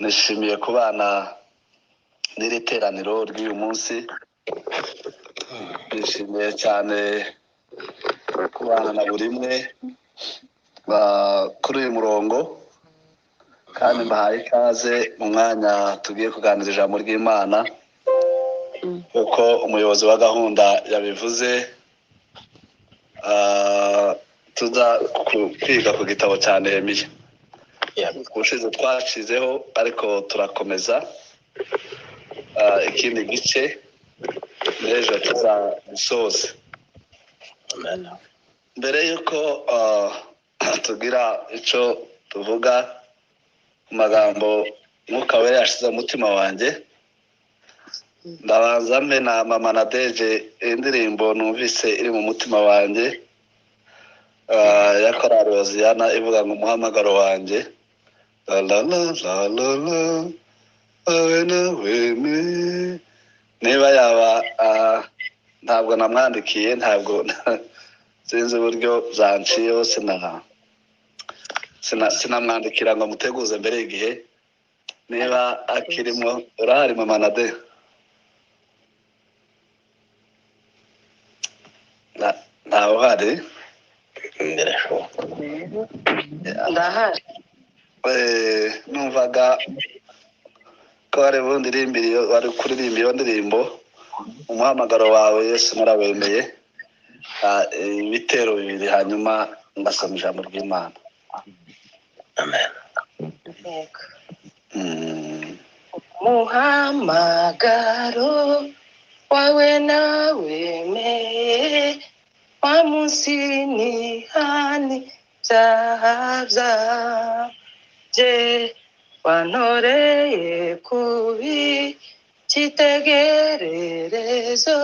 Nishimiye kubana n'iri teraniro ry'uyu munsi. Nishimiye cyane kubana na buri umwe kuri uyu murongo, kandi mbahaye ikaze mu mwanya tugiye kuganira ijambo ry'Imana. Kuko umuyobozi wa gahunda yabivuze, tuza kwiga ku gitabo cya Nehemiya. Ubushize twashizeho, ariko turakomeza ikindi gice n'ejo tuzagisoza. Mbere y'uko tugira icyo tuvuga ku magambo Mwuka Wera yashize mu mutima wanjye, ndabanza mpe na mama na Deje indirimbo numvise iri mu mutima wanjye, ya korali Hoziyana ivuga ngo umuhamagaro wanjye la la la la la la awe nawe me. Niba yaba ntabwo namwandikiye, ntabwo sinzi uburyo byanciyeho, sinamwandikira ngo muteguze mbere y'igihe. Niba akirimo, urahari mama Nade? Ntawe uhari? Birashoboka. Ndahari. Numvaga ko wari bundirimbire iyo wari kuririmba iyo ndirimbo umuhamagaro wawe Yesu narawemeye, ibitero bibiri, hanyuma ngasoma ijambo ry'Imana. Amen. Yego. Muhamagaro wawe nawemeye, wa munsi nihani byaha byanje, wantoreye kubi cyitegererezo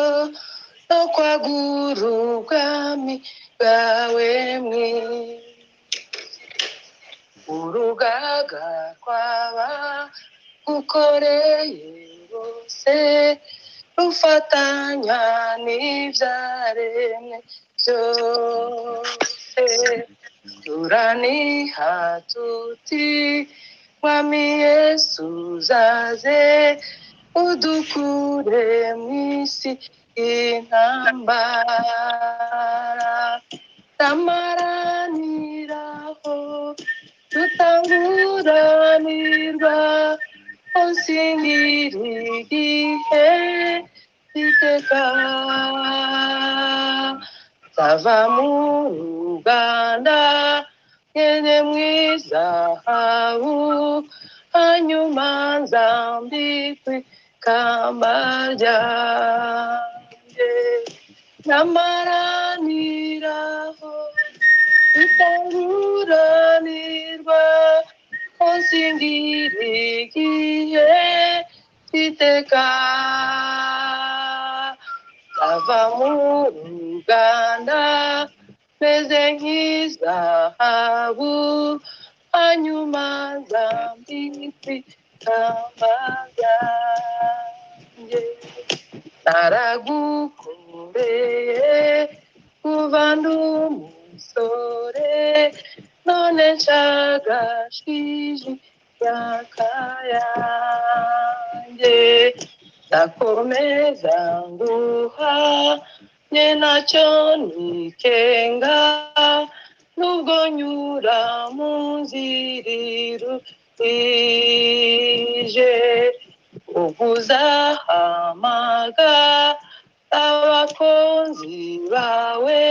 no kwagura ubwami bwawe mw'isi. Urugaga rwaba gukoreye bose rufatanya n'ibyaremwe byose, turaniha tuti Mwami Yesu uzaze udukure mw'isi intambara. Tamaraniraho tutanguranirwa, unsingira igihe iteka. Nzava mu Ruganda ngende mw'izahabu, hanyuma nzambikwe ikamba ryanjye. Namaraniraho tutanguranirwa, unsingira igihe iteka. Nzava mu Ruganda meze nk'izahabu, hanyuma nzambikwe ikamba ryanjye. Naragukoreye kuva ndi umusore, none nshagashije imyaka yanjye. Ndakomeza nguhamye ntacyo nikenga, nubwo nyura mu nzira iruhije. Ubwo uzahamagara abakunzi bawe,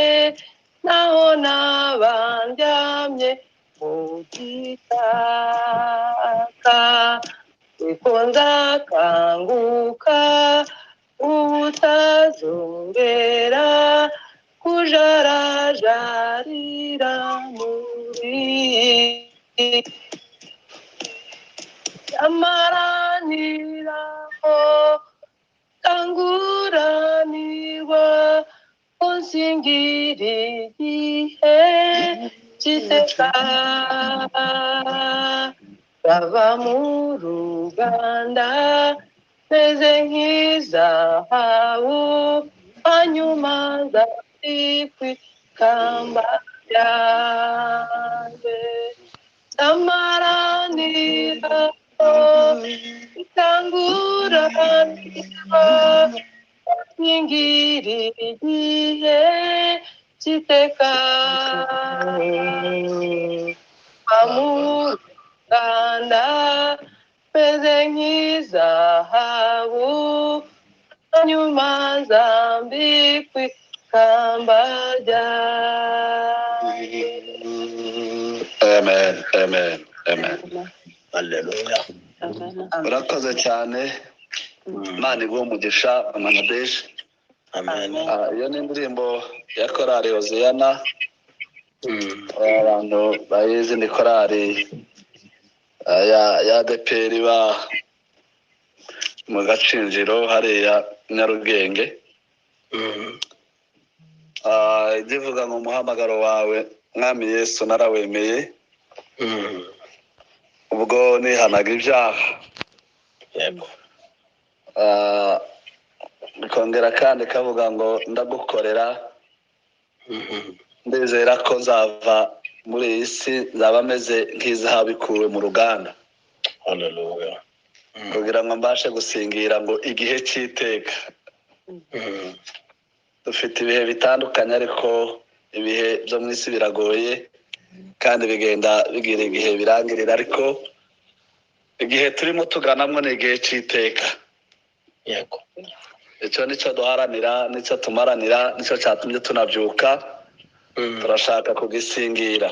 naho naba ndyamye mu gitaka, niko nzakanguka ubutazongera kujarajarira muri amaraniraho tanguranirwa, unsingira igihe cy'iteka. Bava mu Ruganda meze nk'izahabu, hanyuma nzambikwe ikamba ryanjye. Amaraniraho Itanguraniro Ingiri igihe cy'iteka Amuruganda meze nk'izahabu hanyuma nzambikwe ikamba ryawe. Amen, amen, amen. Haleluya. Urakoze cyane. Imana iguhe umugisha, Mama Nadege. Amen. Iyo ni indirimbo ya korali Hoziyana. Abantu bayizi ni korali ya ADEPR ba mu Gacinjiro hariya Nyarugenge. Ijya ivuga ngo umuhamagaro wawe Mwami Yesu narawemeye, ubwo nihanaga ibyaha. Yego. Ikongera kandi ikavuga ngo ndagukorera, ndizera ko nzava muri iyi si nzaba meze nk'izahabu ikuwe mu ruganda. Haleluya. Kugira ngo mbashe gusingira ngo igihe cy'iteka. Dufite ibihe bitandukanye, ariko ibihe byo mu isi biragoye kandi bigenda bigira igihe birangirira, ariko igihe turimo tuganamo ni igihe cy'iteka. Yego. Icyo nicyo duharanira, nicyo tumaranira, nicyo cyatumye tunabyuka. Turashaka kugisingira.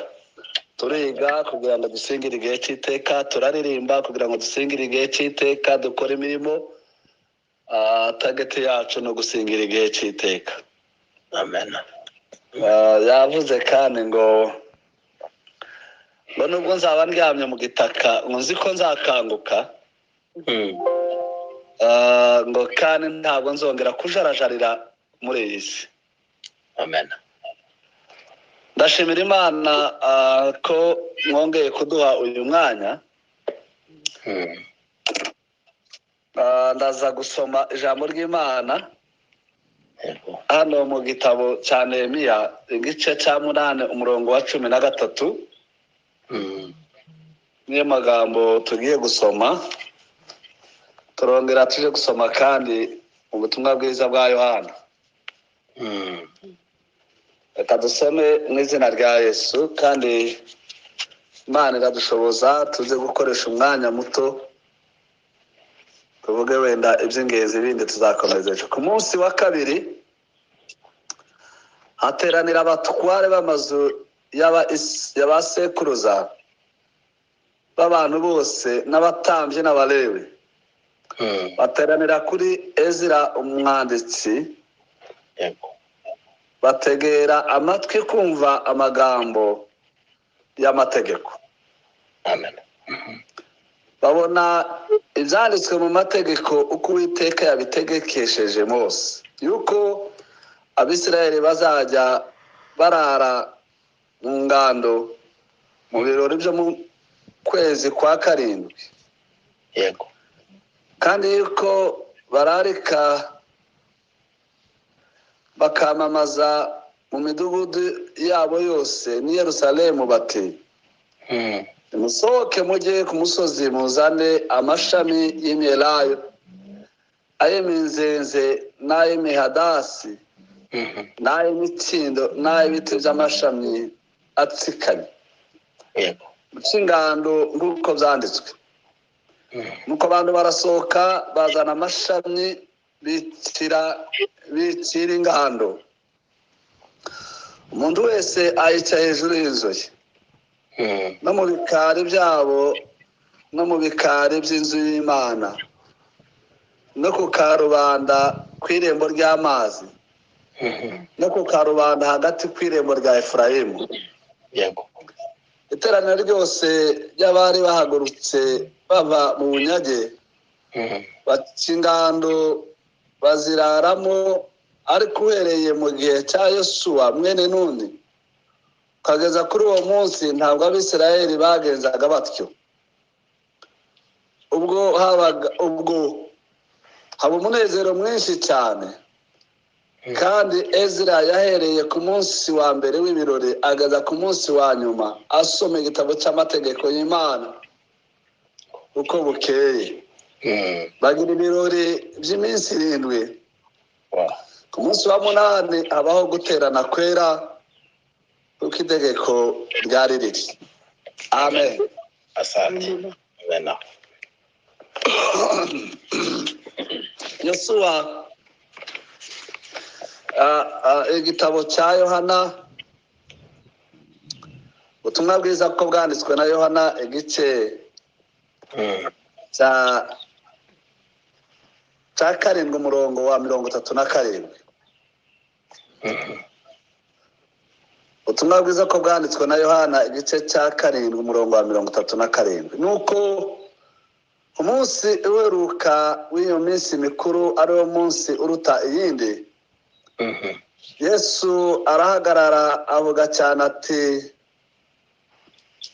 Turiga kugira ngo dusingire igihe cy'iteka, turaririmba kugira ngo dusingire igihe cy'iteka, dukora imirimo. Target yacu ni ugusingira igihe cy'iteka. Amen. Yavuze kandi ngo nubwo nzaba ndyamye mu gitaka, ngo nzi ko nzakanguka. Ngo kandi ntabwo nzongera kujarajarira muri iyi si. Amen. Ndashimira Imana ko mwongeye kuduha uyu mwanya. Ndaza gusoma ijambo ry'Imana hano mu gitabo cya Nehemiya, igice cya 8 umurongo wa 13. Niyo magambo tugiye gusoma. Turongera tuje gusoma kandi ubutumwa bwiza bwa Yohana. Reka dusome mu izina rya Yesu, kandi Imana iradushoboza tuze gukoresha umwanya muto tuvuge wenda iby'ingenzi, bindi tuzakomeza ejo. Ku munsi wa kabiri hateranira abatware b'amazu y'abasekuruza b'abantu bose n'abatambyi n'abalewi. Bateranira kuri Ezira umwanditsi, bategera amatwi kumva amagambo y'amategeko. Amen. Babona ibyanditswe mu mategeko uko Uwiteka yabitegekesheje Mose, yuko Abisirayeli bazajya barara mu ngando mu birori byo mu kwezi kwa 7. Yego. Kandi yuko bararika bakamamaza mu midugudu yabo yose n'i Yerusalemu bati: nimusohoke mujye ku musozi muzane amashami y'imyelayo, ay'iminzenze n'ay'imihadasi n'ay'imikindo n'ay'ibiti by'amashami atsikanye. Yego. Muce ingando nk'uko byanditswe. Nuko abantu barasohoka bazana amashami bicira ingando, umuntu wese ayica hejuru y'inzu ye, no mu bikari byabo, no mu bikari by'inzu y'Imana, no ku karubanda kw'irembo ry'amazi, no ku karubanda hagati kw'irembo rya Efurayimu. Yego. Iteraniro ryose ry'abari bahagurutse bava mu bunyage baca ingando baziraramo, ariko uhereye mu gihe cya Yosuwa mwene Nuni ukageza kuri uwo munsi ntabwo Abisirayeli bagenzaga batyo. Ubwo haba umunezero mwinshi cyane, kandi Ezra yahereye ku munsi wa mbere w'ibirori ageza ku munsi wa nyuma asoma igitabo cy'amategeko y'Imana. uko bukeye. Bagira ibirori by'iminsi 7. Ku munsi wa 8 habaho guterana kwera kuko itegeko ryari riri. Amen. Asante. Amen. Yosuwa, igitabo cya Yohana, ubutumwa bwiza ko bwanditswe na Yohana, igice cya 7 umurongo wa 37. Ubutumwa bwiza ko bwanditswe na Yohana igice cya 7 umurongo wa 37. Nuko umunsi uheruka w'iyo minsi mikuru, ari wo munsi uruta iyindi, Yesu arahagarara avuga cyane ati: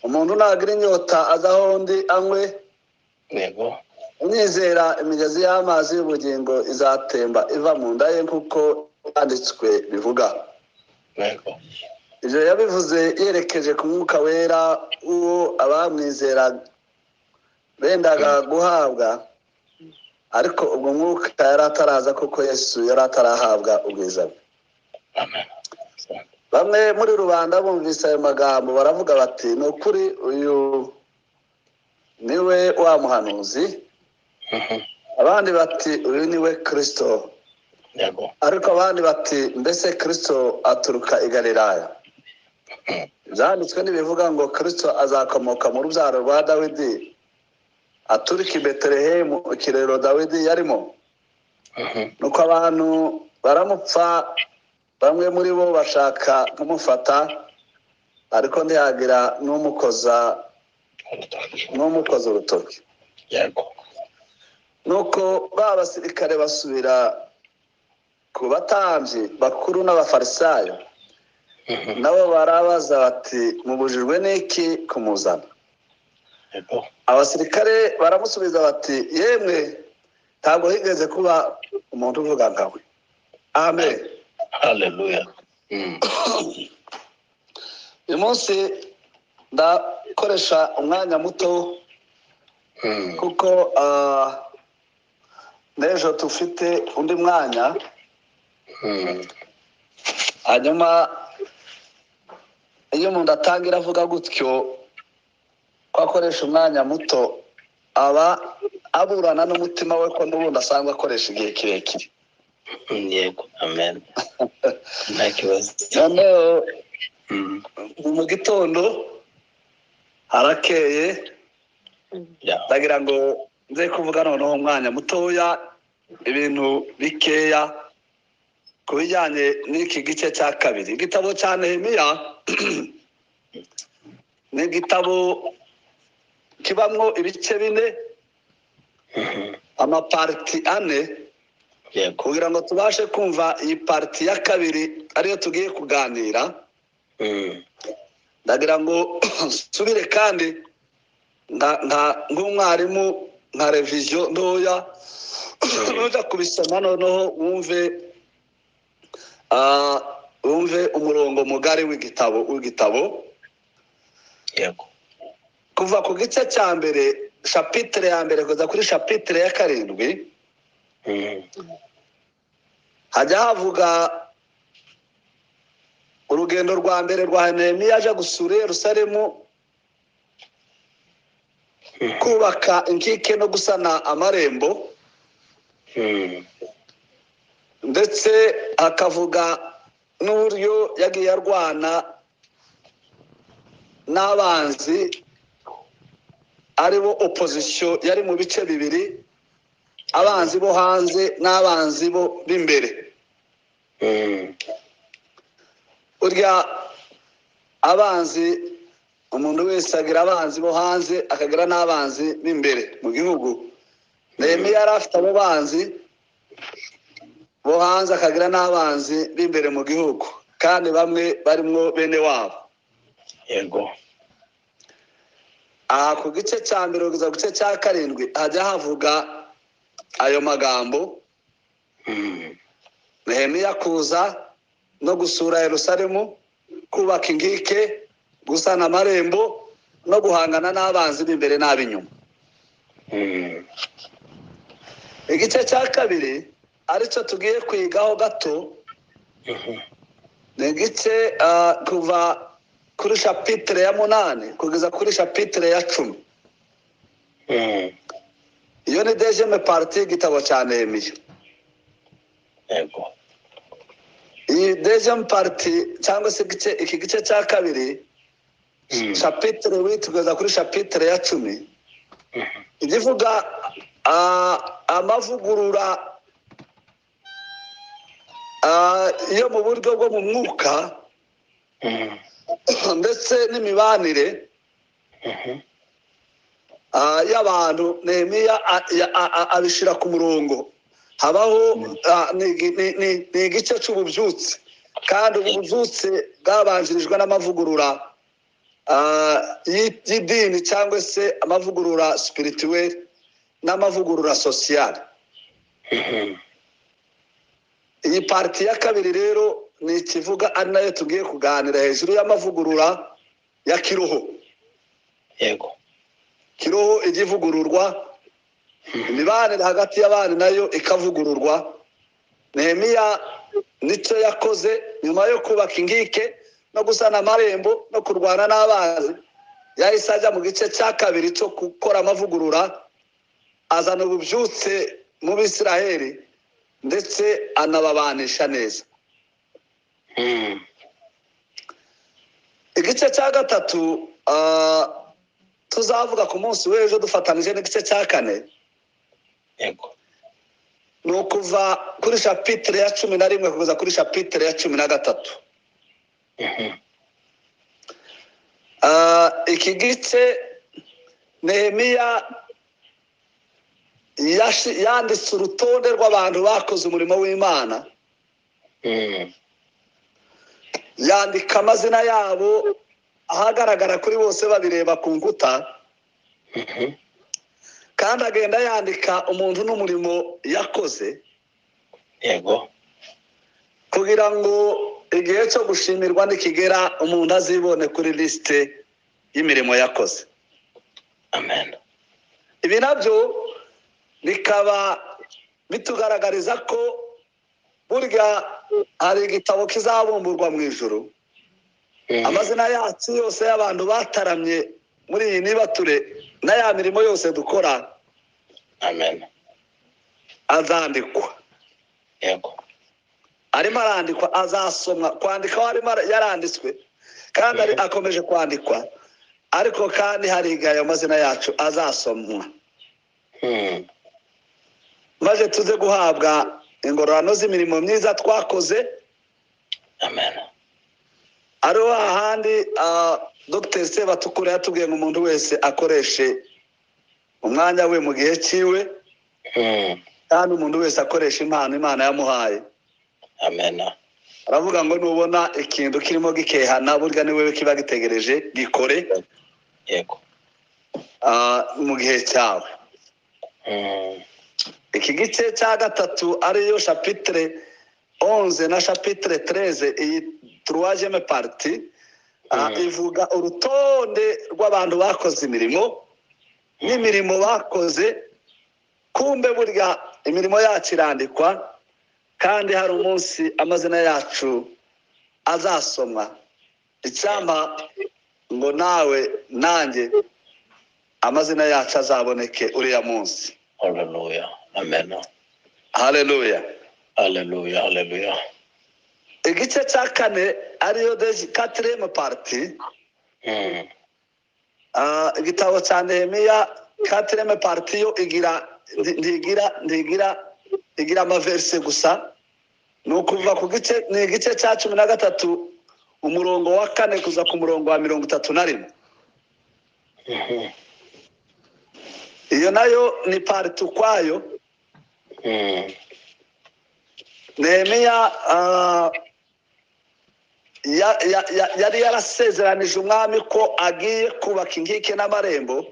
umuntu nagira inyota aza aho ndi anywe. Yego. Unyizera imigezi y'amazi y'ubugingo izatemba iva mu nda ye, nk'uko yanditswe bivuga. Yego. Ibyo yabivuze yerekeje ku Mwuka Wera, uwo abamwizera bendaga guhabwa, ariko ubwo Mwuka yari ataraza kuko Yesu yari atarahabwa ubwiza bwe. Amen. Bamwe muri rubanda bumvise ayo magambo baravuga bati: ni ukuri uyu niwe wa muhanuzi. Abandi bati: uyu niwe Kristo. Yego. Ariko abandi bati: mbese Kristo aturuka i Galilaya? Byanditswe ntibivuga ngo Kristo azakomoka mu rubyaro rwa Dawidi, aturika i Betelehemu, ikirero Dawidi yarimo? Nuko abantu baramupfa, bamwe muri bo bashaka kumufata, ariko ntihagira n'umukoza urutoki. Yego. Nuko ba basirikare basubira ku batambyi bakuru n'abafarisayo, nabo barabaza bati: mubujijwe n'iki kumuzana? Yego. Abasirikare baramusubiza bati: yemwe ntabwo higeze kuba umuntu uvuga nkawe. Amen. Hallelujah. Uyu munsi ndakoresha umwanya muto kuko n'ejo tufite undi mwanya. Hanyuma iyo umuntu atangira avuga gutyo ko akoresha umwanya muto, aba aburana n'umutima we ko n'ubundi asanzwe akoresha igihe kirekire. Yego. Amen. Nta kibazo. Noneho mu gitondo harakeye, ndagira ngo nze kuvuga noneho umwanya mutoya ibintu bikeya ku bijyanye n'iki gice cya kabiri. Igitabo cya Nehemiya ni igitabo kibamwo ibice 4, amaparti 4. Yego. Kugira ngo tubashe kumva iyi parti ya kabiri ariyo tugiye kuganira, ndagira ngo nsubire kandi nk'umwarimu nka revision ntoya, nuja kubisoma noneho wumve umurongo mugari w'igitabo. Yego. Kuva ku gice cya mbere, chapitre ya mbere kugeza kuri chapitre ya 7, hajya havuga urugendo rwa mbere rwa Nehemiya aje gusura Yerusalemu, kubaka inkike no gusana amarembo, ndetse akavuga n'uburyo yagiye arwana n'abanzi aribo opposition yari mu bice 2, abanzi bo hanze n'abanzi bo b'imbere. Urya abanzi, umuntu wese agira abanzi bo hanze akagira n'abanzi b'imbere mu gihugu. Nehemiya yari afite abo banzi bo hanze akagira n'abanzi b'imbere mu gihugu, kandi bamwe barimwo bene wabo. Yego. Aha ku gice cya mbere kugeza ku gice cya 7 hajya havuga ayo magambo. Nehemiya kuza no gusura Yerusalemu, kubaka inkike, gusana amarembo no guhangana n'abanzi b'imbere n'ab'inyuma. Igice cya kabiri aricyo tugiye kwigaho gato, ni igice kuva kuri chapitre ya 8 kugeza kuri chapitre ya 10. Iyo ni deuxième partie y'igitabo cya Nehemiya. Yego. Iyi deuxième partie cyangwa se iki gice cya kabiri, chapitre 8 kugeza kuri chapitre ya 10, ivuga amavugurura yo mu buryo bwo mu mwuka ndetse n'imibanire y'abantu. Nehemiya abishyira ku murongo, habaho ni igice cy'ububyutse, kandi ububyutse bwabanjirijwe n'amavugurura y'idini cyangwa se amavugurura spirituel n'amavugurura social. Iyi partie ya kabiri rero ni ikivuga, ari nayo tugiye kuganira hejuru y'amavugurura ya kiroho. Yego. Kiroho ijya ivugururwa, imibanire hagati y'abana nayo ikavugururwa. Nehemiya nicyo yakoze nyuma yo kubaka inkike no gusana amarembo no kurwana n'abanzi. Yahise ajya mu gice cya kabiri cyo gukora amavugurura, azana ububyutse mu Bisiraheli ndetse anababanisha neza. Igice cya gatatu tuzavuga ku munsi w'ejo dufatanije n'igice cya kane. Yego. Ni ukuva kuri chapitre ya 11 kugeza kuri chapitre ya 13. Iki gice Nehemiya yanditse urutonde rw'abantu bakoze umurimo w'Imana, yandika amazina yabo ahagaragara kuri bose babireba ku nkuta, kandi agenda yandika umuntu n'umurimo yakoze. Yego. Kugira ngo igihe cyo gushimirwa nikigera umuntu azibone kuri liste y'imirimo yakoze. Amen. Ibi nabyo bikaba bitugaragariza ko burya hari igitabo kizabumburwa mu ijuru, amazina yacu yose y'abantu bataramye muri iyi nibature na ya mirimo yose dukora. Amen. Azandikwa. Yego. Arimo arandikwa, azasomwa. Kwandika arimo yaranditswe kandi akomeje kwandikwa, ariko kandi hari igihe ayo mazina yacu azasomwa, maze tuze guhabwa ingororano z'imirimo myiza twakoze. Amen. Ariho hahandi Dr. Sebatukura yatubwiye ngo umuntu wese akoreshe umwanya we mu gihe cyiwe, kandi umuntu wese akoresha impano Imana yamuhaye. Amen. Aravuga ngo nubona ikintu kirimo gikehana, burya ni wewe kiba gitegereje, gikore. Yego. Mu gihe cyawe. Iki gice cya gatatu ariyo chapitre 11 na chapitre 13, iyi troisième partie ivuga urutonde rw'abantu bakoze imirimo n'imirimo bakoze. Kumbe burya imirimo yacu irandikwa, kandi hari umunsi amazina yacu azasomwa. Icyampa ngo nawe nanjye amazina yacu azaboneke uriya munsi. Hallelujah. Amen. Hallelujah. Hallelujah. Hallelujah. Igice cya kane ariyo quatrième partie, igitabo cya Nehemiya quatrième partie yo igira ntigira igira amaverse gusa. Ni ukuva ku gice, ni igice cya 13 umurongo wa 4 kuza ku murongo wa 31. Iyo nayo ni partie ukwayo. Nehemiya yari yarasezeranije umwami ko agiye kubaka inkike n'amarembo,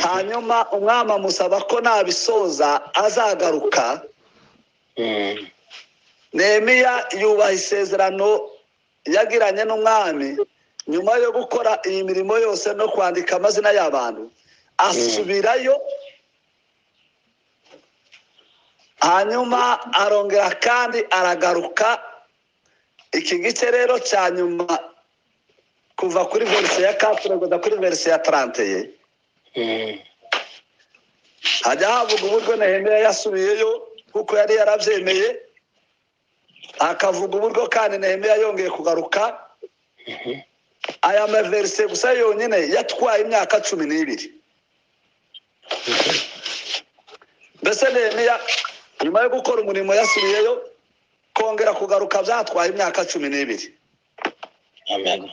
hanyuma umwami amusaba ko nabisoza azagaruka. Nehemiya yubaha isezerano yagiranye n'umwami. Nyuma yo gukora iyi mirimo yose no kwandika amazina y'abantu, Asubirayo, hanyuma arongera kandi aragaruka. Iki gice rero cya nyuma, kuva kuri verse ya 4 kugeza kuri verse ya 31, hajya havuga uburyo Nehemiya yasubiyeyo kuko yari yarabyemeye, akavuga uburyo kandi Nehemiya yongeye kugaruka. Aya maverse gusa yonyine yatwaye imyaka 12. Mbese Nehemiya nyuma yo gukora umurimo yasubiyeyo, kongera kugaruka byatwaye imyaka 12. Amen.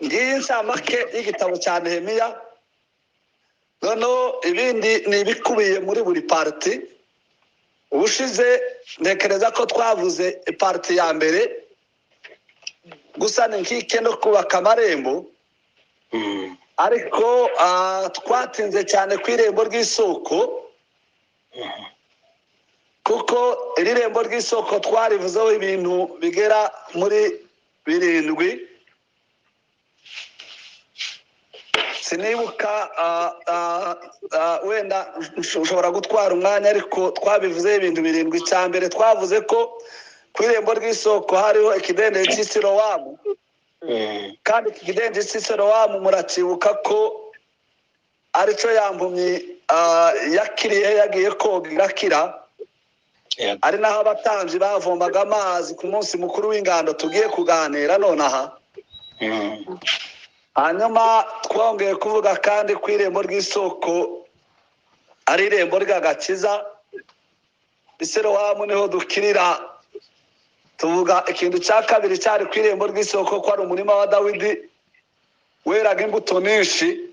Ngiyi ncamake y'igitabo cya Nehemiya. Noneho ibindi ni ibikubiye muri buri parti. Ubushize ntekereza ko twavuze parti ya mbere, gusana inkike no kubaka amarembo. Ariko twatinze cyane ku irembo ry'isoko, kuko iri rembo ry'isoko twarivuzeho ibintu bigera muri 7. Sinibuka, wenda ushobora gutwara umwanya, ariko twabivuzeho ibintu 7. Icya mbere twavuze ko ku irembo ry'isoko hariho ikidendezi cy'i Silowamu. Kandi iki kidendezi cy'i Silowamu murakibuka ko aricyo yampumyi yakiriye, yagiye koga irakira. Ari naho abatambyi bavomaga amazi ku munsi mukuru w'ingando tugiye kuganira nonaha. Hanyuma twongeye kuvuga kandi ku irembo ry'isoko ari irembo ry'agakiza. Isilowamu niho dukirira. Tuvuga ikintu cya kabiri cyari ku irembo ry'isoko ko ari umurima wa Dawidi weraga imbuto nyinshi.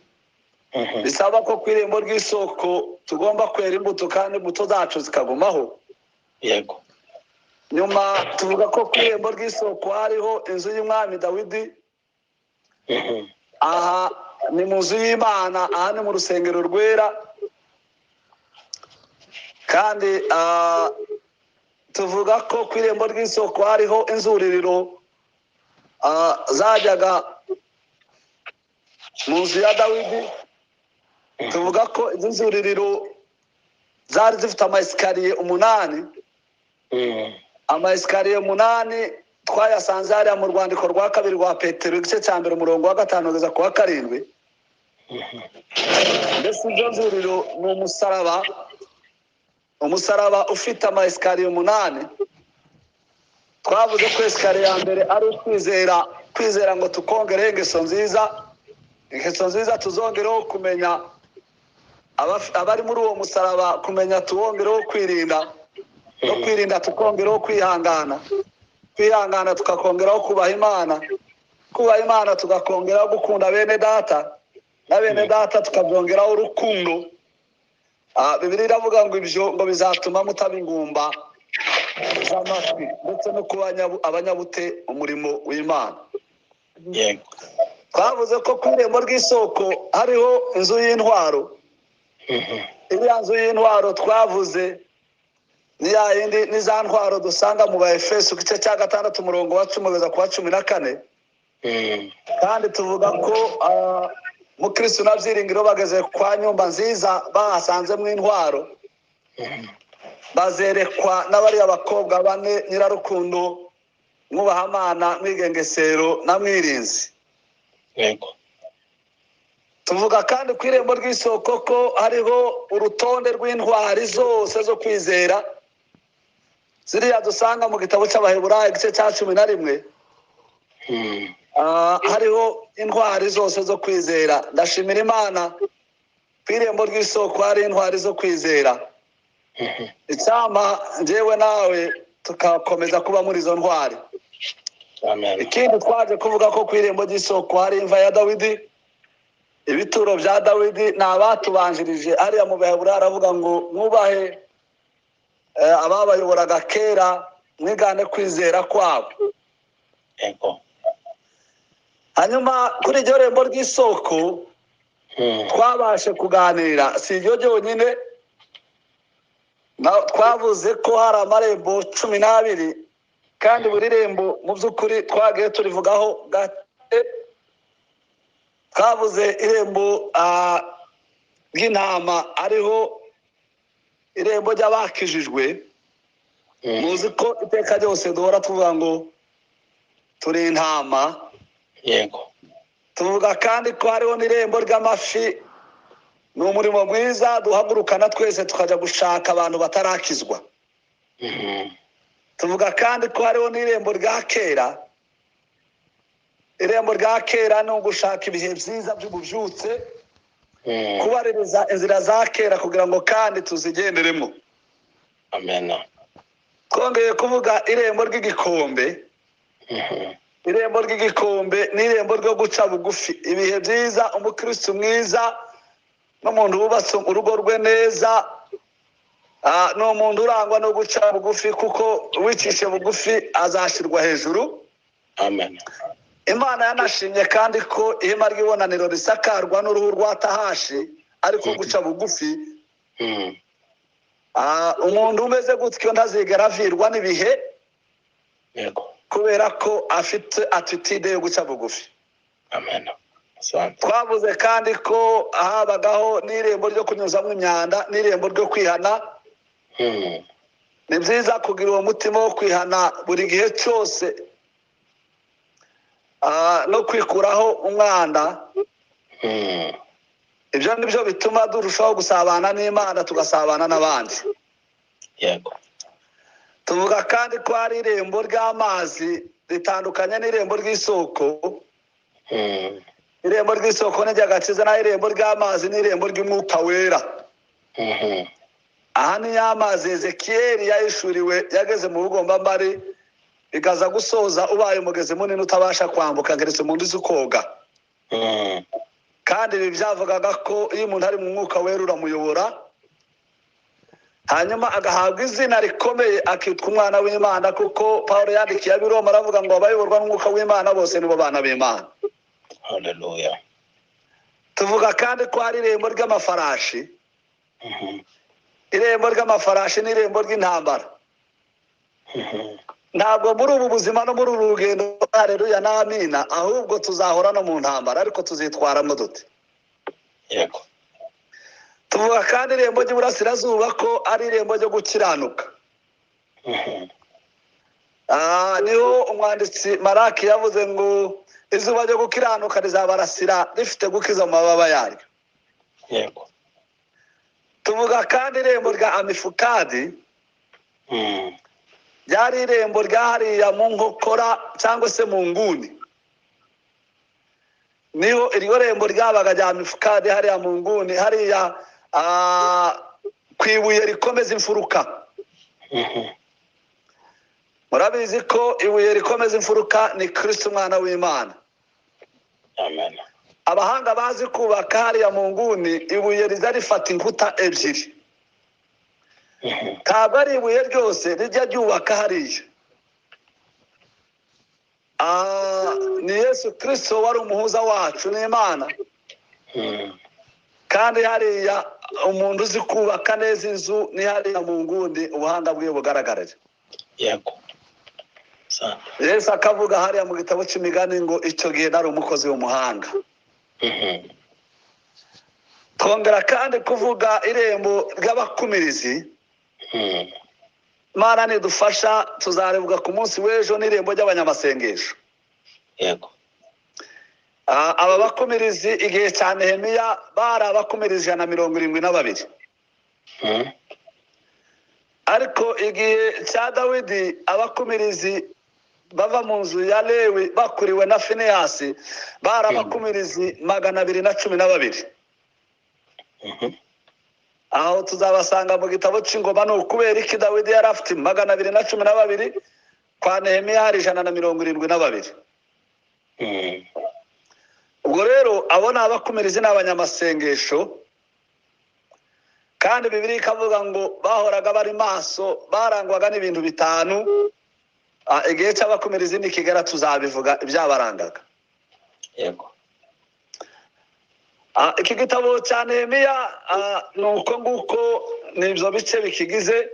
Bisaba ko ku irembo ry'isoko tugomba kwera imbuto kandi imbuto zacu zikagumaho. Yego. Nyuma tuvuga ko ku irembo ry'isoko hariho inzu y'umwami Dawidi. Aha ni mu nzu y'Imana, aha ni mu rusengero rwera. Kandi tuvuga ko ku irembo ry'isoko hariho inzuririro zajyaga mu nzu ya Dawidi. Tuvuga ko izi nzuririro zari zifite amaesikariye 8. Amaesikariye 8 twayasanze hariya mu rwandiko rwa kabiri rwa Petero igice cya mbere umurongo wa 5 kugeza ku wa 7. Mbese izo nzuriro ni umusaraba, umusaraba ufite amaesikariye 8. Twavuze ko esikariye ya mbere ari ukwizera, kwizera ngo tukongereho ingeso nziza, ingeso nziza tuzongereho kumenya abari muri uwo musaraba, kumenya tuwongereho kwirinda, no kwirinda tukongeraho kwihangana, kwihangana tukakongeraho kubaha Imana, kubaha Imana tugakongeraho gukunda bene data, na bene data tukabyongeraho urukundo. Bibiliya iravuga ngo ibyo ngo bizatuma mutaba ingumba z'amatwi ndetse no kuba abanyabute umurimo w'Imana. Yego. Twavuze ko ku irembo ry'isoko hariho inzu y'intwaro. Iriya nzu y'intwaro twavuze ni ya yindi, ni za ntwaro dusanga mu Baefeso igice cya 6 umurongo wa 10 kugeza ku wa 14. Kandi tuvuga ko Mukristo na Byiringiro bageze kwa nyumba nziza bahasanzemo intwaro, bazerekwa n'abariya bakobwa bane, Nyirarukundo, Mwubahamana, Mwigengesero na Mwirinzi. Yego. Tuvuga kandi ku irembo ry'isoko ko hariho urutonde rw'intwari zose zo kwizera, ziriya dusanga mu gitabo cy'Abaheburayo igice cya 11. Hariho intwari zose zo kwizera. Ndashimira Imana ku irembo ry'isoko hari intwari zo kwizera. Icyampa njyewe nawe tukakomeza kuba muri izo ntwari. Amen. Ikindi twaje kuvuga ko ku irembo ry'isoko hari imva ya Dawidi, ibituro bya Dawidi ni abatubanjirije. Hariya mu Baheburayo aravuga ngo mwubahe ababayoboraga kera, mwigane kwizera kwabo. Yego. Hanyuma kuri iryo rembo ry'isoko twabashe kuganira, si iryo ryonyine, twavuze ko hari amarembo 12, kandi buri rembo mu by'ukuri twagiye turivugaho gake. Twavuze irembo ry'intama, ariho irembo ry'abakijijwe. Muzi ko iteka ryose duhora tuvuga ngo turi intama. Yego. Tuvuga kandi ko hariho n'irembo ry'amafi. Ni umurimo mwiza duhagurukana twese tukajya gushaka abantu batarakizwa. Tuvuga kandi ko hariho n'irembo rya kera. Irembo rya kera ni ugushaka ibihe byiza by'ububyutse, kubaririza inzira za kera kugira ngo kandi tuzigenderemo. Amen. Twongeye kuvuga irembo ry'igikombe. Irembo ry'igikombe ni irembo ryo guca bugufi. Ibihe byiza, umukristo mwiza n'umuntu wubatse urugo rwe neza, ni umuntu urangwa no guca bugufi, kuko uwicishe bugufi azashyirwa hejuru. Amen. Imana yanashimye kandi ko ihema ry'ibonaniro risakarwa n'uruhu rwa tahashi, ariko guca bugufi. Umuntu umeze gutyo ntazigera avirwa n'ibihe. Yego. Kubera ko afite attitude yo guca bugufi. Amen. Asante. Twavuze kandi ko habagaho n'irembo ryo kunyuzamo imyanda n'irembo ryo kwihana. Ni byiza kugira uwo mutima wo kwihana buri gihe cyose, no kwikuraho umwanda. Ibyo ni byo bituma durushaho gusabana n'Imana, tugasabana n'abandi. Yego. Tuvuga kandi ko hari irembo ry'amazi ritandukanye n'irembo ry'isoko. Irembo ry'isoko ni ry'agakiza, naho irembo ry'amazi ni irembo ry'umwuka wera. Aha ni ya mazi Ezekiyeli yahishuriwe yageze mu bugombambari, bikaza gusoza ubaye umugezi munini utabasha kwambuka, keretse umuntu uzi koga. Kandi ibi byavugaga ko iyo umuntu ari mu mwuka wera uramuyobora, hanyuma agahabwa izina rikomeye akitwa umwana w'Imana, kuko Pawulo yandikiye ab'i Roma aravuga ngo abayoborwa n'umwuka w'Imana bose nibo bana b'Imana. Haleluya. Tuvuga kandi ko hari irembo ry'amafarashi. Irembo ry'amafarashi ni irembo ry'intambara. Ntabwo muri ubu buzima no muri uru rugendo, haleluya n'amina, ahubwo tuzahora no mu ntambara, ariko tuzitwaramo dute? Yego. Tuvuga kandi irembo ry'iburasirazuba ko ari irembo ryo gukiranuka. Niho umwanditsi Maraki yavuze ngo izuba ryo gukiranuka rizabarasira rifite gukiza mu mababa yaryo. Yego. Tuvuga kandi irembo rya Amifukadi. Ryari irembo rya hariya mu nkokora cyangwa se mu nguni. Niho iryo rembo ryabaga rya Amifukadi, hariya mu nguni, hariya ku ibuye rikomeza imfuruka. Murabizi ko ibuye rikomeza imfuruka ni Kristo umwana w'Imana. Amen. Abahanga bazi kubaka hariya mu nguni, ibuye riza rifata inkuta ebyiri. Ntabwo ari ibuye ryose rijya ryubaka hariya. Ni Yesu Kristo wari umuhuza wacu n'Imana. Kandi hariya umuntu uzi kubaka neza inzu ni hariya mu nguni ubuhanga bwiwe bugaragarira. Yego. Asante. Yesu akavuga hariya mu gitabo cy'imigani ngo icyo gihe nari umukozi w'umuhanga. Twongera kandi kuvuga irembo ry'abakumirizi. Imana nidufasha tuzarebuka ku munsi w'ejo n'irembo ry'abanyamasengesho. Yego. Aba bakumirizi igihe cya Nehemiya bari abakumirizi 172. Ariko igihe cya Dawidi abakumirizi bava mu nzu ya Lewi bakuriwe na Finehasi bari abakumirizi 212. Aho tuzabasanga mu gitabo cy'ingoma. Ni ukubera iki Dawidi yari afite 212, kwa Nehemiya hari 172? Ubwo rero abo ni abakumirizi n'abanyamasengesho. Kandi Bibiliya ikavuga ngo bahoraga bari maso, barangwaga n'ibintu bitanu. Igihe cy'abakumirizi nikigera tuzabivuga ibyabarangaga. Yego. Iki gitabo cya Nehemiya ni uko nguko, ni ibyo bice bikigize.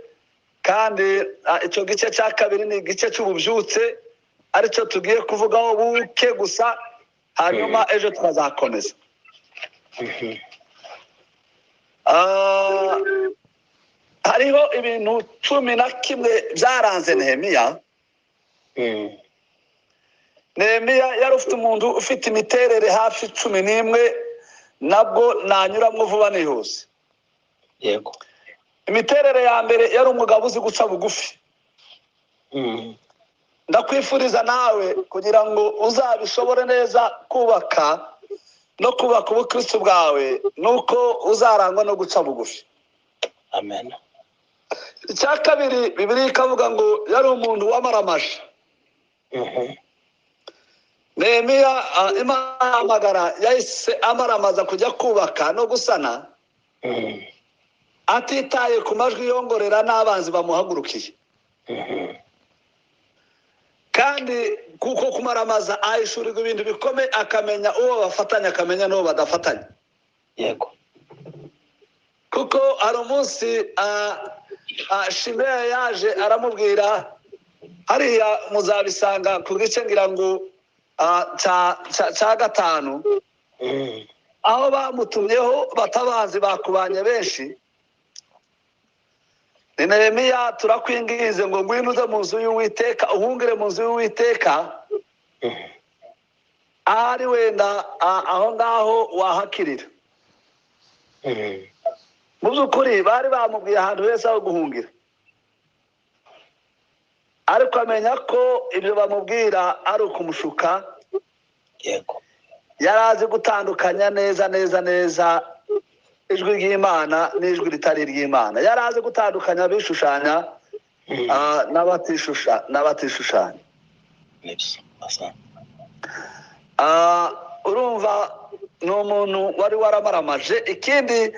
Kandi icyo gice cya kabiri ni igice cy'ububyutse, aricyo tugiye kuvugaho buke gusa. Hanyuma ejo tukazakomeza. Mhm. Ah, hariho ibintu 11 byaranze Nehemiya. Mm. Nehemiya yari ufite umuntu ufite imiterere hafi 11, nabwo nanyuramwo vuba nihuse. Yego. Imiterere ya mbere, yari umugabo uzi guca bugufi. Mm. Ndakwifuriza nawe kugira ngo uzabishobore neza kubaka no kubaka ubukristo bwawe, nuko uzarangwa no guca bugufi. Amen. Icya kabiri, Bibiliya ikavuga ngo yari umuntu wamaramaje. Mhm. Nehemiya, imuhamagara yahise amaramaza kujya kubaka no gusana, Mm. atitaye ku majwi yongorera n'abanzi bamuhagurukiye. Mhm. Kandi kuko kumaramaza ahishurirwa ibintu bikomeye, akamenya uwo bafatanya, akamenya n'uwo badafatanya. Yego. Kuko hari umunsi Shimeya yaje aramubwira, hariya muzabisanga ku gice ngira ngo cya 5, Mm. aho bamutumyeho batabazi bakubanye benshi. Ni Nehemiya, turakwinginze ngo ngwino uze mu nzu y'Uwiteka, uhungire mu nzu y'Uwiteka, Mhm. ahari wenda aho ngaho wahakirira. Mm. Mu by'ukuri bari bamubwiye ahantu heza ho guhungira, ariko amenya ko ibyo bamubwira ari ukumushuka. Yego. Yari azi gutandukanya neza neza neza ijwi ry'Imana n'ijwi ritari iry'Imana. Yari azi gutandukanya abishushanya Mm. n'abatishushanya. Nibyo. Asante. Urumva ni umuntu wari waramaramaje. Ikindi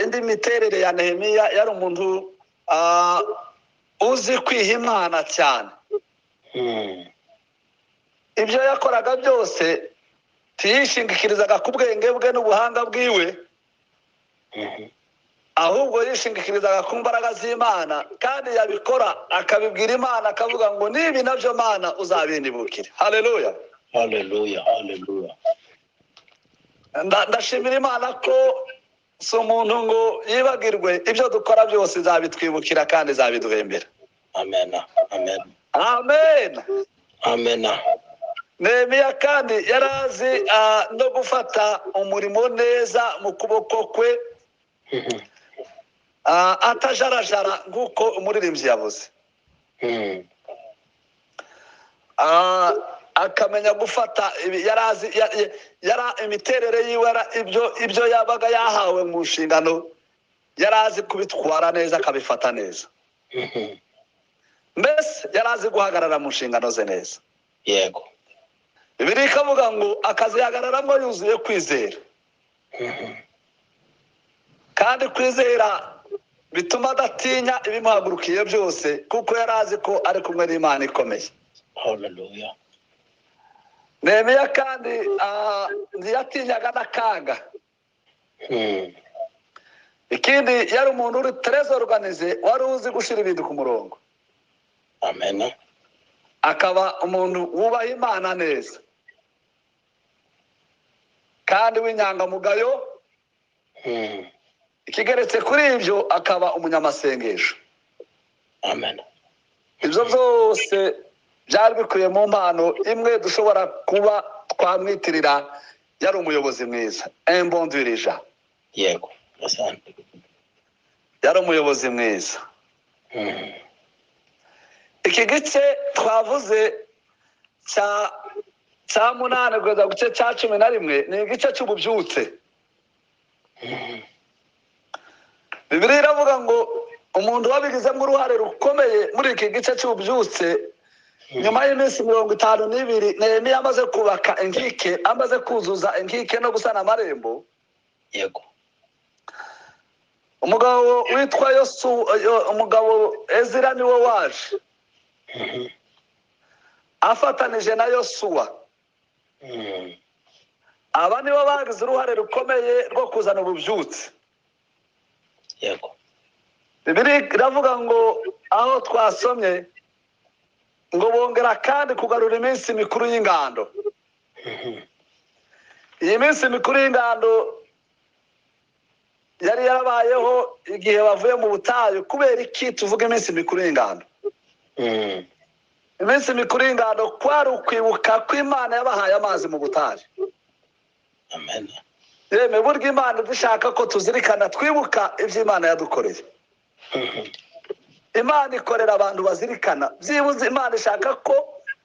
indi miterere ya Nehemiya, yari umuntu uzi kwiha Imana cyane. Mm. Ibyo yakoraga byose ntiyishingikirizaga ku bwenge bwe n'ubuhanga bwiwe, Mhm. ahubwo yishingikirizaga ku mbaraga z'Imana, kandi yabikora akabibwira Imana, akavuga ngo nibi nabyo Mana uzabindibukire. Haleluya. Hallelujah. Hallelujah. Ndashimira Imana ko si umuntu ngo yibagirwe ibyo dukora byose, izabitwibukira kandi izabiduhembera. Amen. Amen. Amen. Amen. Nehemiya kandi yari azi no gufata umurimo neza mu kuboko kwe, Mhm. atajarajara nk'uko umuririmbyi yavuze. Mm. Akamenya gufata yari azi yari imiterere yiwe, ibyo yabaga yahawe mu nshingano yari azi kubitwara neza, akabifata neza. Mhm. Mbese yari azi guhagarara mu nshingano ze neza. Yego. Bibiliya ikavuga ngo akazihagararamo yuzuye kwizera. Mhm. Kandi kwizera bituma adatinya ibimuhagurukiye byose, kuko yari azi ko ari kumwe n'Imana ikomeye. Hallelujah. Nehemiya kandi ntiyatinyaga n'akaga. Mm. Ikindi, yari umuntu uri très organisé, wari uzi gushyira ibintu ku murongo. Amen. Akaba umuntu wubaha Imana neza kandi w'inyangamugayo. Mm. Ikigeretse kuri ibyo, akaba umunyamasengesho. Amen. Ibyo byose byari bikubiye mu mpano imwe dushobora kuba twamwitirira: yari umuyobozi mwiza, un bon dirigeant. Yego. Asante. Yari umuyobozi mwiza. Mm. Iki gice twavuze cya 8 kugeza ku gice cya 11 ni igice cy'ububyutse. Mm. Bibiliya iravuga ngo umuntu wabigizemo uruhare rukomeye muri iki gice cy'ububyutse, nyuma y'iminsi 52 Nehemiya amaze kubaka inkike, amaze kuzuza inkike no gusana amarembo, Yego. umugabo witwa Yosu, umugabo Ezira niwe waje Mhm. afatanije na Yosuwa. Mm. Aba nibo bagize uruhare rukomeye rwo kuzana ububyutse. Yego. Bibiliya iravuga ngo aho twasomye ngo bongera kandi kugarura iminsi mikuru y'ingando. Iyi minsi mikuru y'ingando yari yarabayeho igihe bavuye mu butayu. Kubera iki tuvuga iminsi mikuru y'ingando? Iminsi mikuru y'ingando kwari ukwibuka ko Imana yabahaye amazi mu butayu. Amen. Yemwe, burya Imana dushaka ko tuzirikana, twibuka ibyo Imana yadukoreye. Imana ikorera abantu bazirikana. Byibuze Imana ishaka ko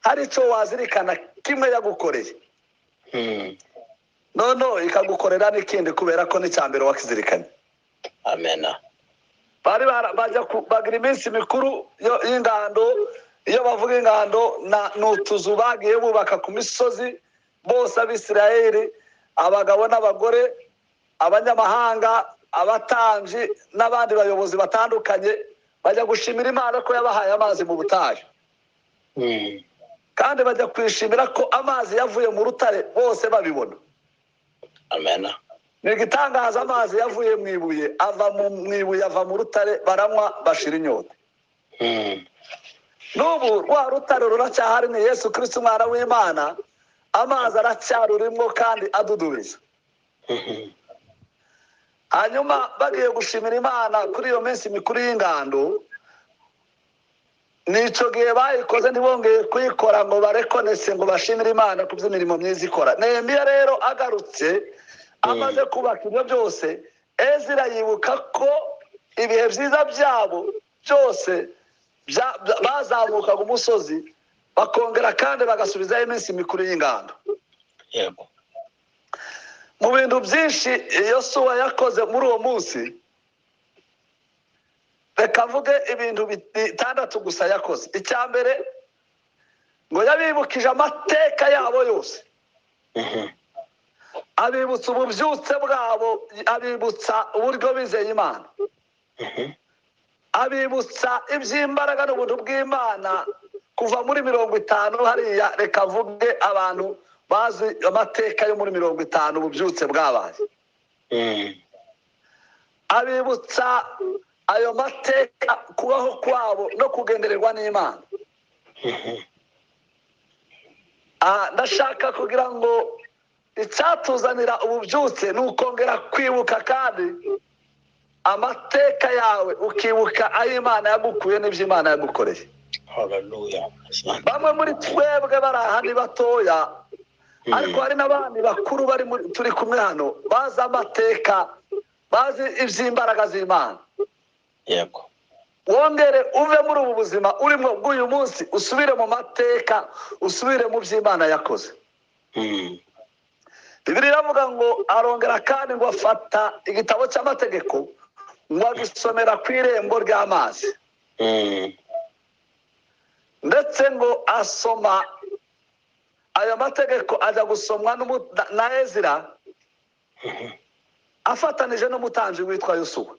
hari icyo wazirikana kimwe yagukoreye, noneho ikagukorera n'ikindi, kubera ko n'icya mbere wakizirikanye. Amen. Bari bajya bagira iminsi mikuru y'ingando. Iyo bavuga ingando, ni utuzu bagiye bubaka ku misozi bose, Abisirayeli, abagabo n'abagore, abanyamahanga, abatambyi n'abandi bayobozi batandukanye, bajya gushimira Imana ko yabahaye amazi mu butayu. Kandi bajya kwishimira ko amazi yavuye mu rutare bose babibona. Amen. Ni igitangaza, amazi yavuye mu ibuye, ava mu ibuye, ava mu rutare, baranywa bashira inyota. N'ubu rwa rutare ruracyahari, ni Yesu Kristo umwana w'Imana. Amazi aracyarurimo kandi adudubiza. Hanyuma bagiye gushimira Imana kuri iyo minsi mikuru y'ingando, n'icyo gihe bayikoze, ntibongeye kuyikora ngo barekonese, ngo bashimire Imana ku by'imirimo myiza ikora. Nehemiya rero agarutse, amaze kubaka ibyo byose, Ezira yibuka ko ibihe byiza byabo byose bazamukaga umusozi, bakongera kandi bagasubizaho iminsi mikuru y'ingando. Yego. Mu bintu byinshi Yosuwa yakoze muri uwo munsi, reka mvuge ibintu bitandatu gusa yakoze. Icya mbere, ngo yabibukije amateka yabo yose, abibutsa ububyutse bwabo, abibutsa uburyo bizeye Imana, abibutsa iby'imbaraga n'ubuntu bw'Imana kuva muri 50 hariya. Reka mvuge abantu bazi amateka yo muri 50, ububyutse bwabaye. Abibutsa ayo mateka, kubaho kwabo no kugendererwa n'Imana. Ndashaka kugira ngo icyatuzanira ububyutse ni ukongera kwibuka kandi amateka yawe, ukibuka aho Imana yagukuye n'ibyo Imana yagukoreye. Hallelujah. Bamwe muri twebwe bari aha ni batoya, ariko hari n'abandi bakuru bari turi kumwe hano bazi amateka, bazi iby'imbaraga z'Imana. Yego. Wongere uve muri ubu buzima urimo bw'uyu munsi, usubire mu mateka, usubire mu by'Imana yakoze. Bibiliya iravuga ngo arongera kandi ngo afata igitabo cy'amategeko ngo agisomera ku irembo ry'amazi. Ndetse ngo asoma ayo mategeko, ajya gusomwa na Ezira afatanije n'umutambyi witwa Yosuwa.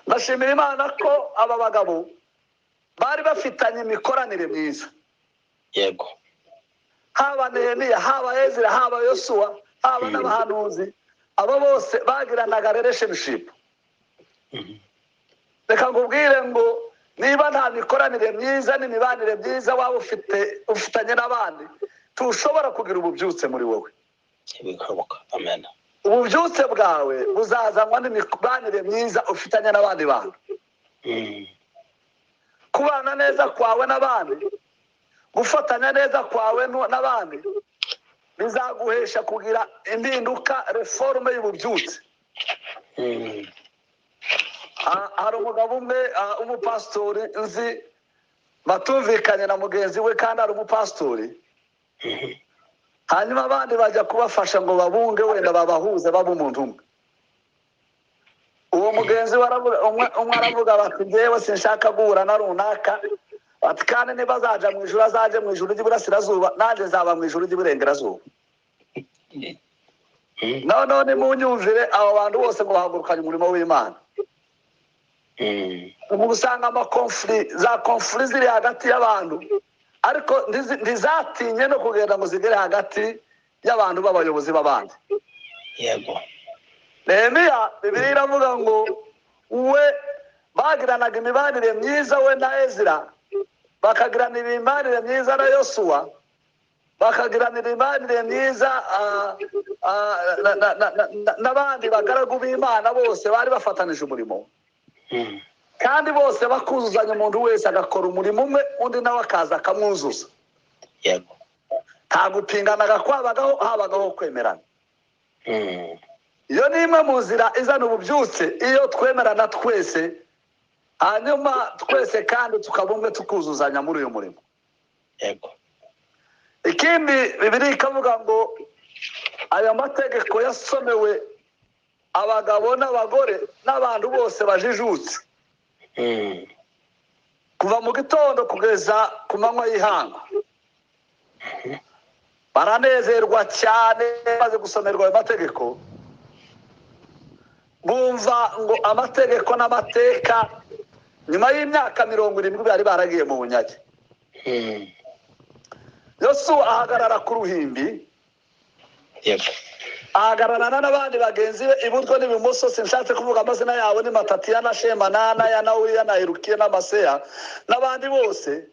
Ndashimira Imana ko aba bagabo bari bafitanye imikoranire myiza. Yego. Haba Nehemiya, haba Ezira, haba Yosuwa, haba n'abahanuzi, abo bose bagiranaga relationship. Reka nkubwire ngo niba nta mikoranire myiza n'imibanire myiza waba ufitanye n'abandi, ntushobora kugira ububyutse muri wowe. Bishoboka. Amen. Ububyutse bwawe buzazanwa n'imibanire myiza ufitanye n'abandi bantu. Kubana neza kwawe n'abandi, gufatanya neza kwawe n'abandi, bizaguhesha kugira impinduka, reforme y'ububyutse. Hari umugabo umwe, umupasitori nzi, batumvikanye na mugenzi we, kandi ari umupasitori. Hanyuma abandi bajya kubafasha ngo babunge, wenda babahuze babe umuntu umwe. Uwo mugenzi we umwe aravuga bati njyewe sinshaka guhura na runaka, ati kandi niba azaja mu ijuru azaje mu ijuru ry'iburasirazuba, nanjye nzaba mu ijuru ry'iburengerazuba. Noneho nimunyumvire, abo bantu bose ngo bahagurukanye umurimo w'Imana. Ubu usanga amakonfuri, za konfuri ziri hagati y'abantu, ariko ntizatinye no kugenda ngo zigere hagati y'abantu b'abayobozi b'abandi. Yego. Nehemiya, Bibiliya iravuga ngo we bagiranaga imibanire myiza, we na Ezira, bakagirana imibanire myiza na Yosuwa. Bakagiranira imibanire myiza n'abandi bagaragu b'Imana bose bari bafatanije umurimo. Kandi bose bakuzuzanya, umuntu wese agakora umurimo umwe, undi nawe akaza akamwuzuza. Yego. Nta gupinganaga kwabagaho, habagaho kwemerana. Iyo ni imwe mu nzira izana ububyutse, iyo twemerana twese, hanyuma twese kandi tukaba umwe, tukuzuzanya muri uyu murimo. Yego. Ikindi Bibiliya ikavuga ngo aya mategeko yasomewe abagabo n'abagore n'abantu bose bajijutse, kuva mu gitondo kugeza ku manywa y'ihangu. Baranezerwa cyane bamaze gusomerwa ayo mategeko, bumva ngo amategeko n'amateka nyuma y'imyaka 70 bari baragiye mu bunyage. Yosuwa ahagarara ku ruhimbi. Yego. Ahagararana n'abandi bagenzi be iburyo n'ibumoso. Sinshatse kuvuga amazina yabo, ni Matatiya na Shema na Anaya na Uriya na Herukiya na Maseya n'abandi bose.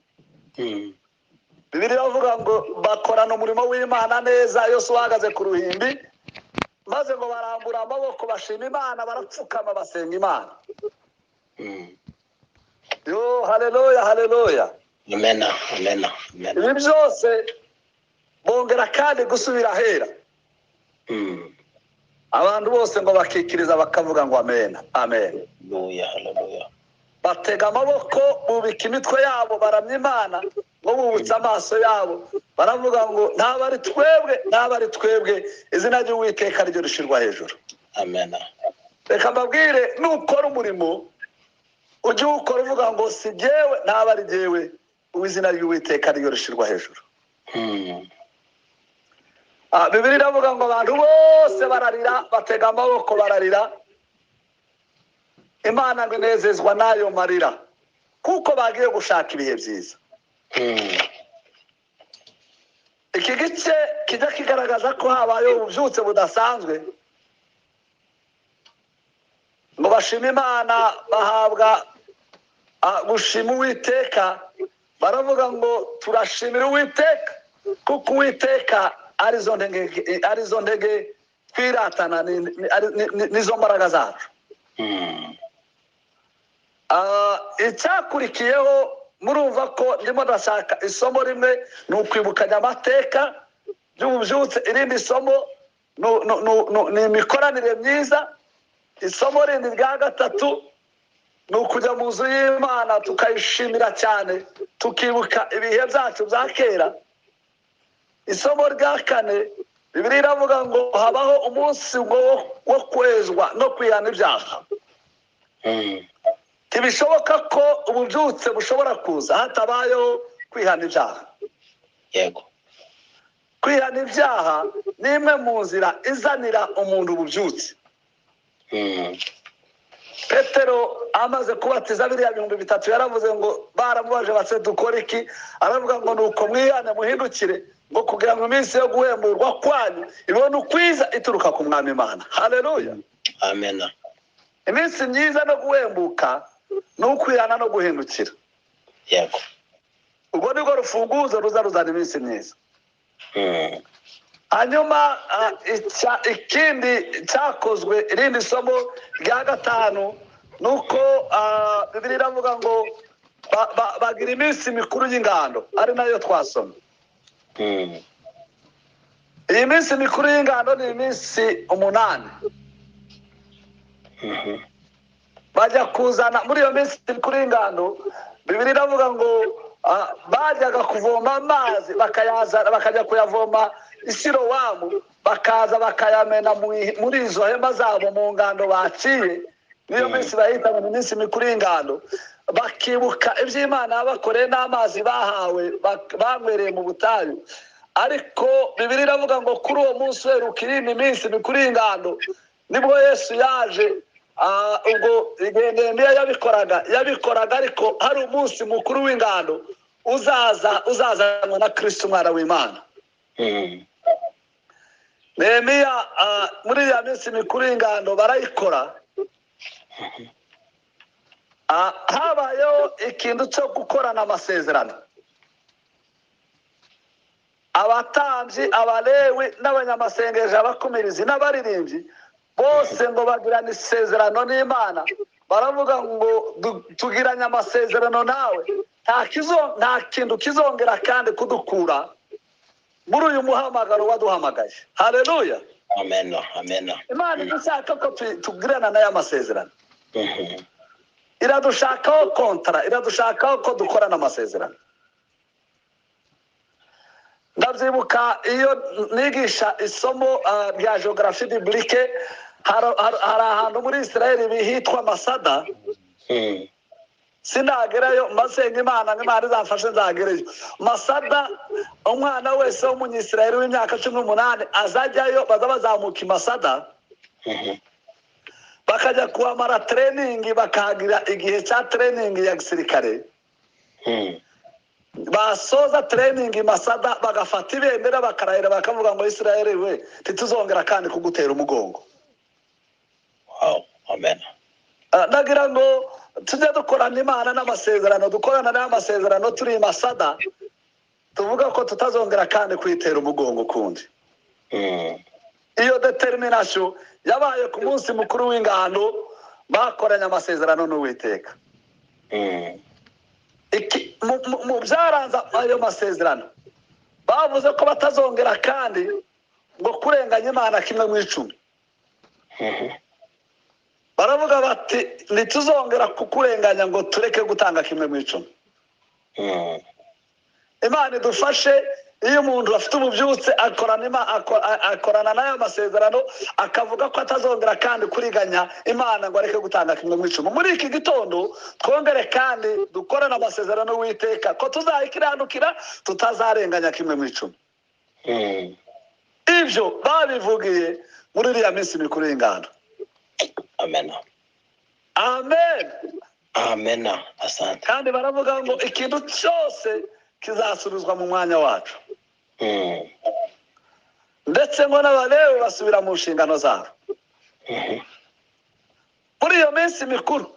Bibiliya iravuga ngo bakorana umurimo w'Imana neza. Yosuwa ahagaze ku ruhimbi, maze ngo barambura amaboko bashima Imana, barapfukama basenga Imana. Yo, haleluya, haleluya! Amena, amena, amena. Ibi byose bongera kandi gusubira ahera. Abantu bose ngo bakikiriza bakavuga ngo amena, amen. Haleluya, haleluya. Batega amaboko, bubika imitwe yabo, baramya Imana ngo bubutse amaso yabo, baravuga ngo ntabwo ari twebwe, ntabwo ari twebwe, izina ry'Uwiteka ryo rishirwa hejuru. Amena. Reka mbabwire, nukora umurimo ujye uwukora uvuga ngo si jyewe, ntabwo ari jyewe, izina ry'Uwiteka ryo rishirwa hejuru. Bibiliya iravuga ngo abantu bose bararira, batega amaboko bararira, Imana ngo inezezwa n'ayo marira kuko bagiye gushaka ibihe byiza. Iki gice kijya kigaragaza ko habayeho ububyutse budasanzwe, ngo bashime Imana, bahabwa gushima Uwiteka. Baravuga ngo turashimira Uwiteka kuko Uwiteka arizo ntege, arizo ntege twiratana, nizo mbaraga zacu. Icyakurikiyeho, murumva ko ndimo ndashaka isomo rimwe ni ukwibukanya amateka by'ububyutse, irindi somo ni imikoranire myiza, isomo rindi rya gatatu ni ukujya mu nzu y'Imana tukayishimira cyane, tukibuka ibihe byacu bya kera. Isomo rya kane, Bibiliya iravuga ngo habaho umunsi ngo wo kwezwa no kwihana ibyaha. Ntibishoboka ko ububyutse bushobora kuza hatabayeho kwihana ibyaha. Yego. Kwihana ibyaha ni imwe mu nzira izanira umuntu ububyutse. Petero amaze kubatiza biriya 3000 yaravuze ngo baramubaje base dukora iki, aravuga ngo nuko mwihane muhindukire, ngo kugira ngo iminsi yo guhemburwa kwanyu ibone ukwiza ituruka ku Mwami Imana. Haleluya, amena. Iminsi myiza no guhembuka ni ukwihana no guhindukira. Yego. Ubwo nibwo rufunguzo ruza ruzana iminsi myiza. Hanyuma ikindi cyakozwe, irindi somo rya gatanu, ni uko Bibiliya iravuga ngo bagira iminsi mikuru y'ingando, ari nayo twasoma. Iyi minsi mikuru y'ingando ni iminsi 8. Bajya kuzana muri iyo minsi mikuru y'ingando, Bibiliya iravuga ngo bajyaga kuvoma amazi bakayazana, bakajya kuyavoma i Silowamu, bakaza bakayamena muri izo hema zabo mu ngando baciye. Niyo minsi bayita mu minsi mikuru y'ingando, bakibuka iby'Imana yabakoreye n'amazi bahawe banywereye mu butayu. Ariko Bibiliya iravuga ngo kuri uwo munsi uheruka irindi minsi mikuru y'ingando nibwo Yesu yaje. Ubwo igihe Nehemiya yabikoraga, ariko hari umunsi mukuru w'ingando uzazanwa na Kristo umwana w'Imana. Nehemiya muri ya minsi mikuru y'ingando barayikora. Habayeho ikintu cyo gukorana amasezerano. Abatambyi, Abalewi n'abanyamasengesho, abakumirizi n'abaririmbyi bose ngo bagirane isezerano n'Imana. Baravuga ngo tugiranye amasezerano nawe, nta kintu kizongera kandi kudukura muri uyu muhamagaro waduhamagaye. Haleluya. Amen. Amen. Imana idushaka ko tugirana n'aya masezerano. Iradushakaho kontara, iradushakaho ko dukorana amasezerano. Ndabyibuka iyo nigisha isomo rya géographie biblique, hari ahantu muri Israel hitwa Masada. Sinagerayo, masenga Imana ngo Imana izamfashe nzagereyo. Masada, umwana wese w'Umunyisirayeli w'imyaka 18 azajyayo, baza bazamuka i Masada, bakajya kuhamara training, bakahagira igihe cya training ya gisirikare. Basoza training i Masada, bagafata ibendera, bakarahira, bakavuga ngo Isirayeli we, ntituzongera kandi kugutera umugongo. Wow. Amen. Ndagira ngo tujye dukorana Imana n'amasezerano, dukorana n'amasezerano turi i Masada, tuvuga ko tutazongera kandi kwitera umugongo ukundi. Iyo determination yabaye ku munsi mukuru w'ingando, bakoranye amasezerano n'Uwiteka. Mu byaranze ayo masezerano, bavuze ko batazongera kandi ngo kurenganya Imana kimwe mu icumi. Baravuga bati ntituzongera kukurenganya ngo tureke gutanga kimwe mu icumi. Imana idufashe. Iyo umuntu afite ububyutse, akorana n'ayo masezerano, akavuga ko atazongera kandi kuriganya Imana ngo areke gutanga kimwe mu icumi. Muri iki gitondo twongere kandi dukorane amasezerano w'Iteka ko tuzayikiranukira, tutazarenganya kimwe mu icumi. Ibyo babivugiye muri iriya minsi mikuru y'ingando. Amen. Amen. Amen. Asante. Kandi baravuga ngo ikintu cyose kizasubizwa mu mwanya wacu. Ndetse ngo n'Abalewi basubira mu nshingano zabo. Muri iyo minsi mikuru,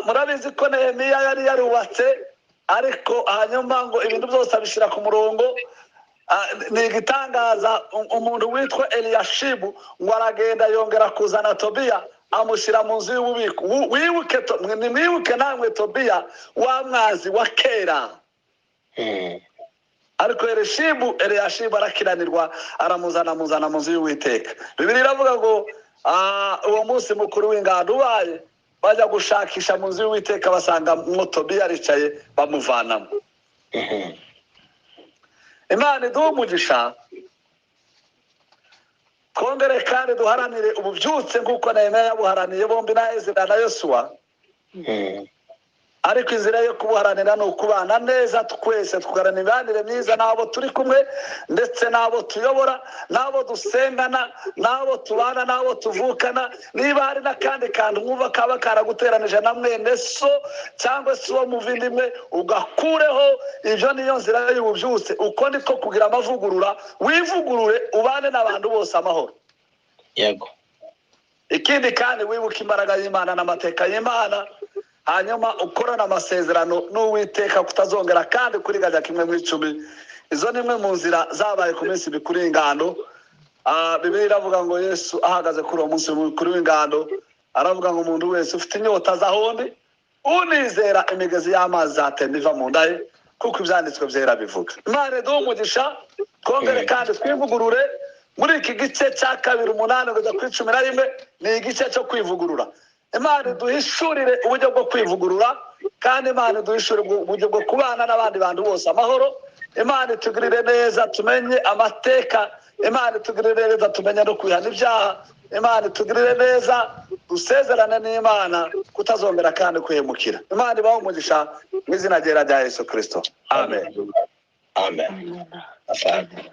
murabizi ko Nehemiya yari yarubatse, ariko hanyuma ngo ibintu byose abishyira ku murongo. Ni igitangaza, umuntu witwa Eliyashibu ngo aragenda yongera kuzana Tobiya, amushyira mu nzu y'ububiko. Wibuke, nimwibuke namwe Tobiya wa mwazi wa kera. Ariko Eliyashibu arakiranirwa, aramuzana, amuzana mu nzu y'Uwiteka. Bibiliya iravuga ngo uwo munsi mukuru w'ingando ubaye, bajya gushakisha mu nzu y'Uwiteka, basanga mwo Tobiya aricaye, bamuvanamo. Imana iduhe umugisha, twongere kandi duharanire ububyutse nk'uko Nehemiya yabuharaniye bombi na Ezra na Yosuwa. Ariko inzira yo kubuharanira ni ukubana neza twese, tugaharanira imibanire myiza n'abo turi kumwe, ndetse n'abo tuyobora, n'abo dusengana, n'abo tubana, n'abo tuvukana. Niba hari n'akandi kantu mwumva kaba karaguteranije na mwene so cyangwa se uwo muvandimwe, ugakureho. Ibyo niyo nzira y'ububyutse. Uko niko kugira amavugurura, wivugurure, ubane n'abantu bose amahoro. Ikindi kandi, wibuke imbaraga y'Imana n'amateka y'Imana, hanyuma ukorana amasezerano n'Uwiteka kutazongera kandi kuriganya kimwe mu icumi. Izo ni imwe mu nzira zabaye ku minsi mikuru y'ingando. Bibiliya iravuga ngo Yesu ahagaze kuri uwo munsi mukuru w'ingando, aravuga ngo umuntu wese ufite inyota aza aho ndi, unizera imigezi y'amazi azatemba iva mu nda ye, kuko ibyanditswe byera bivuga. Imana iduhe umugisha, twongere kandi twivugurure. Muri iki gice cya kabiri, 8 kugeza kuri 11, ni igice cyo kwivugurura. Imana iduhishurire uburyo bwo kwivugurura, kandi Imana iduhishurire uburyo bwo kubana n'abandi bantu bose amahoro. Imana itugirire neza tumenye amateka, Imana itugirire neza tumenye no kwihana ibyaha, Imana itugirire neza dusezerane n'Imana kutazongera kandi kwihemukira. Imana ibahe umugisha mu izina ryera rya Yesu Kristo, amen. Amen. Asante.